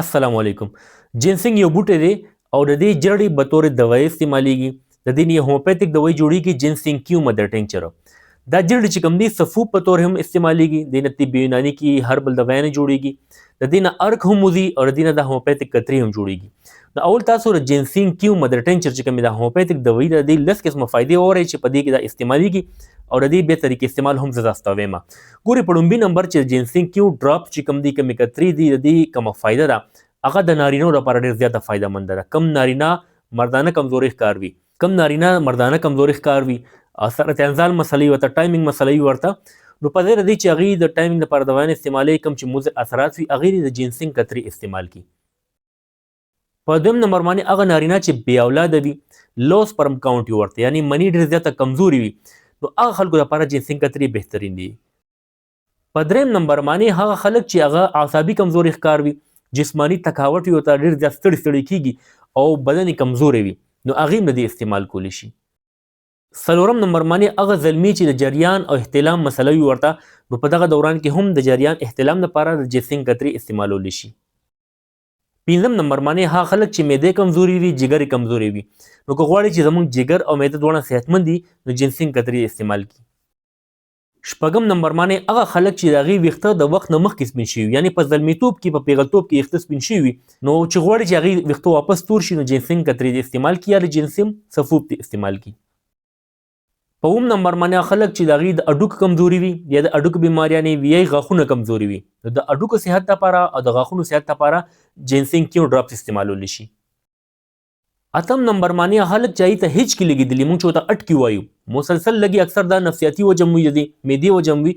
السلام علیکم. جنسنګ یو بوټی دی او د دې جرړې به تور دوايي استعمالیږي. د دې نه هومیوپیتیک دوايي جوړیږي، جنسنګ کیو مدر ټینکچر. دا جرړې چې کوم دي، سفوف په تور هم استعمالیږي. د نه طب یوناني کې هربل دوايي نه جوړیږي، د دې نه ارک هم وځي او د دې نه د هومیوپیتیک کتري هم جوړیږي. نو اول تاسو د جنسنګ کیو مدر ټینکچر چې کوم د هومیوپیتیک دوايي د دې لس قسمه فائدې اورئ چې په دې کې دا استعمالیږي او د دې به طریقې استعمال هم زه تاسو ته وایم. ګوري، په لومبي نمبر چې جنسینګ کیو ډراپ چې کوم دي، کومې کترې دي، د دې کومه فایده ده، هغه د نارینو لپاره ډېر زیاته فایده منده ده. کم نارینه مردانه کمزوري ښکار وي، کم نارینه مردانه کمزوري ښکار وي، سره انزال مسلې ورته، ټایمینګ مسلې ورته، نو په ځای د دې چې هغوی د ټایمینګ لپاره دوايانې استعمالوي کوم چې مضر اثرات وي، هغوی د جنسینګ کترې استعمال کړي. په دویم نمبر باندې هغه نارینه چې بې اولاده وي، لو سپرم کاونټ یې ورته، یعنی منی ډېر زیاته کمزوري وي، نو هغه خلکو لپاره جنسینګ کترې بهترین دي. په دریم نمبر باندې هغه خلک چې هغه اعصابي کمزوري ښکار وي، جسماني تکاوټ وي ورته، ډېر زیات ستړي ستړي کېږي او بدن یې کمزوری وي، نو هغوی هم د دې استعمال کولی شي. څلورم نمبر باندې هغه زلمی چې د جریان او احتلام مسله وي ورته، نو په دغه دوران کې هم د جریان احتلام لپاره د جنسینګ کترې استعمالولی شي. پنځم نمبر باندې هغه خلک چې معده کمزوري وي، جګر کمزوري وي، نو که غواړي چې زموږ جګر او معده دواړه صحتمند دي، نو جنسینګ کترې استعمال کړي. شپږم نمبر باندې هغه خلک چې د هغې ویښته د وخت نه مخکې سپین شوي، یعنی په زلمیتوب کې، په پیغلتوب کې ویښته سپین شوي وي، نو چې غواړي چې هغې ویښته واپس تور شي، نو جنسینګ کترې دې استعمال کړي یا د جنسیم سفوف دې استعمال کړي. په اووم نمبر باندې هغه خلک چې د هغوی د هډوکو کمزوري وي یا د هډوکو بیماریانې وي یا یې غاښونه کمزوري وي، نو د هډوکو صحت لپاره او د غاښونو صحت لپاره جنسینګ کیو ډراپس استعمالولی شي. اتم نمبر باندې هغه خلک چې هغوی ته هیچکې لګېدلي، موږ چې ورته اټکي وایو، مسلسل لګي، اکثر دا نفسیاتي وجه هم وي، د دې معدې وجه هم وي،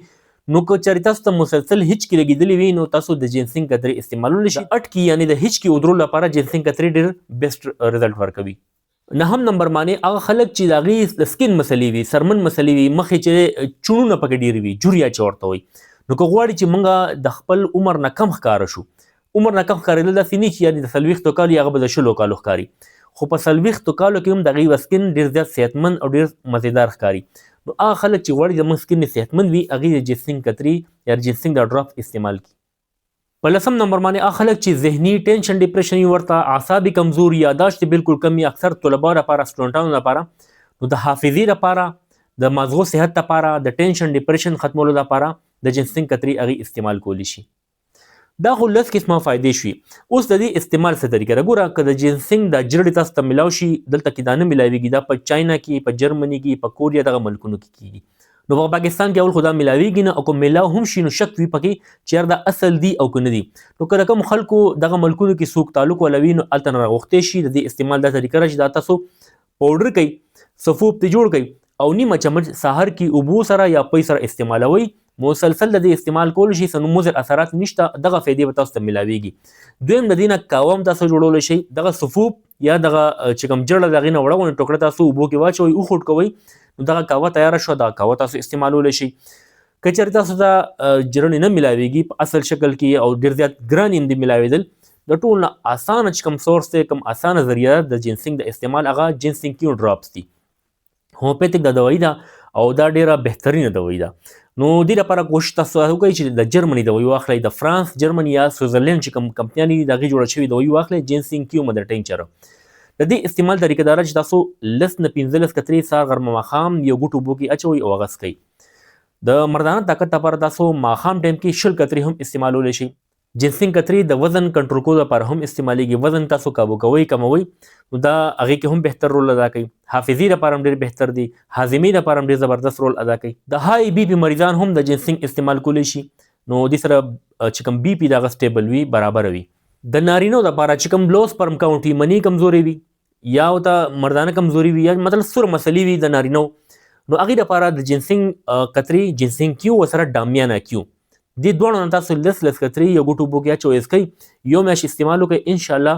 نو که چېرې تاسو ته مسلسل هیچکې لګېدلي وي، نو تاسو د جنسینګ کترې استعمالولی شئ. اټکي یعنې د هیچکې ودرو لپاره جنسینګ کترې ډېر بیسټ رزلټ ورکوي. نهم نمبر باندې هغه خلک چې د هغې د سکین مسلې وي، څرمن مسلې وي، مخې چې چوڼونه پکې ډېر وي، جوریا چې ورته وایي، نو که غواړي چې موږ د خپل عمر نه کم ښکاره شو، عمر نه کم ښکارېدل داسې نه چې یعنې د 40 کالو یا هغه به د 20 کالو ښکاري، خو په 40 کالو کې هم د هغې سکین ډېر زیات صحتمند او ډېر مزیدار ښکاري، نو هغه خلک چې غواړي زموږ سکین صحتمند وي، هغوی د جنسینګ کترې یا د جنسینګ د ډراپ استعمال کړي. په لسم نمبر باندې هغه خلک چې ذهني ټینشن ډیپریشن یې ورته، اعصاب یې کمزوري، یاداشت یې بالکل کم وي، اکثر طلباو لپاره، سټوډنټانو لپاره، نو د حافظې لپاره، د مازغو صحت لپاره، د ټینشن ډیپریشن ختمولو لپاره د جنسینګ کترې هغې استعمال کولی شي. دا خو لس قسمه فایدې شوې. اوس د دې استعمال څه طریقه ده؟ ګوره، که د جنسینګ دا جرړې تاسو ته ملاو شي، دلته کې دا نه ملاویږي، دا په چاینا کې، په جرمني کې، په کوریا دغه ملکونو کې کیږي، نو په پاکستان کې اول خو دا ملاویږي نه، او که ملاو هم شي نو شک وي پکې چې یار دا اصل دي او که نه دي. نو که د کوم خلکو دغه ملکونو کې څوک تعلق ولوي، نو هلته نه راغوښتی شي. د دې استعمال دا طریقه ده چې دا تاسو پاوډر کوئ، سفوف ته جوړ کړئ او نیمه چمچ سهار کې اوبو سره یا پی سره استعمالوئ. مسلسل د دې استعمال کول شي، څه مضر اثرات نشته، دغه فایدې به تاسو ته ملاویږي. دویم، د دې نه قهوه هم تاسو جوړولی شئ. دغه سفوف یا دغه چې کوم جرړه د هغې نه وړه غوندې ټوکړه تاسو اوبو کې واچوئ، وخوټکوئ، نو دغه قهوه تیاره شوه، دغه قهوه تاسو استعمالولی شئ. که چېرې تاسو ته جرړې نه ملاویږي په اصل شکل کې او ډېر زیات ګران یې دي ملاوېدل، د ټولو نه اسانه چې کوم سورس دی، کوم اسانه ذریعه د جنسینګ د استعمال، هغه جنسینګ کیو ډراپس دي. هومیوپیتیک دا دوايي ده او دا ډیره بهترینه دوايي ده. نو دې لپاره کوشش تاسو وکړئ چې د جرمني دوايي واخلئ، د فرانس، جرمني یا سویټزرلینډ چې کوم کمپنیانې دي، د هغې جوړه شوې دوايي واخلئ، جنسینګ کیو مدر ټینچر. د دې استعمال طریقه دا ده چې تاسو 10 نه 15 کترې سهار، غرمه، ماښام یو ګوټ اوبو کې اچوئ او هغه څښئ. د مردانه طاقت لپاره تاسو ماښام ټایم کې 20 کترې هم استعمالولی شئ. جنسینګ کترې د وزن کنټرول کولو لپاره هم استعمالیږي. وزن تاسو کابو کوئ، کموئ، نو دا هغې کې هم بهتر رول ادا کوي. حافظې لپاره هم ډېر بهتر دي، هاضمې لپاره هم ډېر زبردست رول ادا کوي. د های بي پي مریضان هم د جنسینګ استعمال کولی شي، نو دې سره چې کوم بي پي دغه سټیبل وي، برابر وي. د نارینو لپاره چې کوم لو سپرم کاونټ وي، منی کمزوري وي یا ورته مردانه کمزوري وي، یا مطلب څومره مسلې وي د نارینو، نو هغې لپاره د جنسینګ قطرې، جنسینګ کیو ورسره ډامیانا کیو، دې دواړو نه تاسو لس لس قطرې یو ګوټ اوبو کې اچوئ، څښئ، یو میاشت استعمال وکړئ، انشاءالله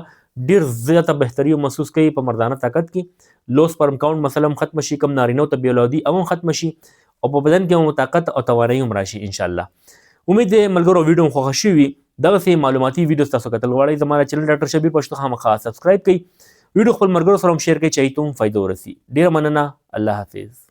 ډېر زیاته بهتري محسوس کوي په مردانه طاقت کې. لو سپرم کاونټ مسله هم ختمه شي، کوم نارینو ته بې اولادي هغه هم ختمه شي او په بدن کې هم طاقت او توانایي هم راشي انشاءالله. امید دی ملګرو ویډیو مو خوښه شوې وي. دغسې معلوماتي ویډیو تاسو کتل غواړئ، زما د چینل ډاکټر شبیر پښتو خامخا سبسکرایب کړئ، ویډیو خپل ملګرو سره هم شیر کړئ چې هغوی ته هم فایده ورسي. ډېره مننه، الله حافظ.